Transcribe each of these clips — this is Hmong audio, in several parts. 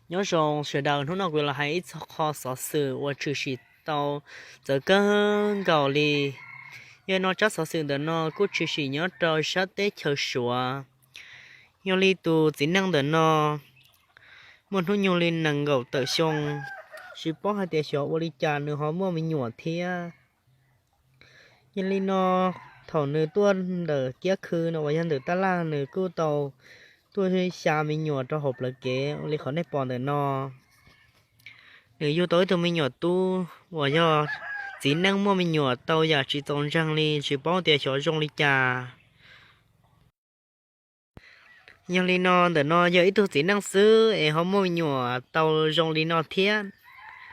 Nyob zoo sawv daws, hnub no kuv los hais ib qho xov xwm uas tshwm sim tau txawv kawg nkaus li. Yog no tsab xov xwm ntawm no kuj tshwm sim nyob rau sab teb chaws Suav. Yog li tus txiv neej ntawm no muaj hnub nyoog li nees nkaum tawm xyoo, tsis paub hais tias xyov ua li cas nws ho muaj me nyuam thiab. Yog li no, thaum nws tuaj ntawm kiab khw no uas yog ntawm tab laj, nws kuj tau tuaj xya me nyuam rau hauv plawv kev ua li qhov nej pom ntawm no. Nws yug tau ib tug me nyuam tub uas yog txiv neej muaj me nyuam tau yam tsis txaus ntseeg li, tsis paub tias xyov zoo li cas. Yog li no, ntawm no yog ib tug txiv neej xwb es ho muaj me nyuam tau zoo li no thiab.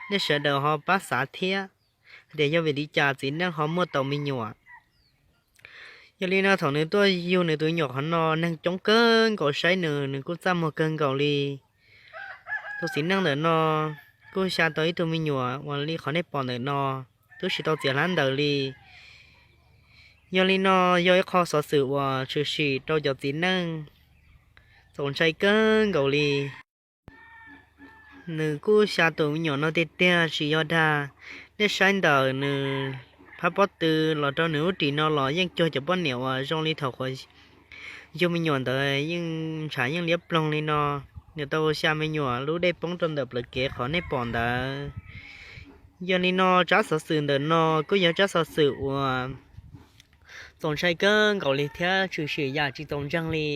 Nej sawv daws ho pab xav thiab hais tias yog vim li cas txiv neej ho muaj tau me nyuam. Yog li no, thaum nws tuaj yug nws tus me nyuam qhov no, neeg coob kawg nkaus saib nws, nws kuj txaj muag kawg nkaus li. Tus txiv neej ntawm no kuj xya tau ib tug me nyuam uas li qhov nej pom ntawm no, twb tsis tau txiav hlab ntawd li. Yog li no, yog ib qho xov xwm uas tshwm sim rau cov txiv neej txaus ntshai kawg nkaus li. Nws kuj xya tus me nyuam no tiag tiag tsis yog dag. Nej saib ntawm nws phab pob tw los rau nws lub ris no los yeej cuag cov poj niam uas zoo li thaum qhuav yug me nyuam ntawd, yeej ntshav yeej liab ploog li no. Nws tau xya me nyuam lub dej poob rau ntawm plawv kev qhov nej pom ntawd. Yog li no, tsab xov xwm ntawm no kuj yog tsab xov xwm uas txaus ntshai kawg nkaus li thiab tshwm sim yam tsis txaus ntseeg li,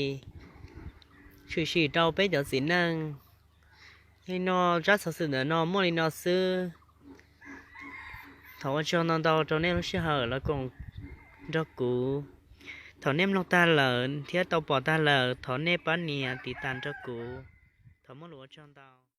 tshwm sim rau peb cov txiv neej. Li no, tsab xov xwm ntawm no muaj li no xwb. Thov ua tsaug ntau ntau rau nej lub sij hawm los koom nrog kuv. Thaum nej mloog tag lawm thiab tau pom tag lawm, thov nej pab nias tiv tas nrog kuv. Thov muaj lus ua tsaug ntau.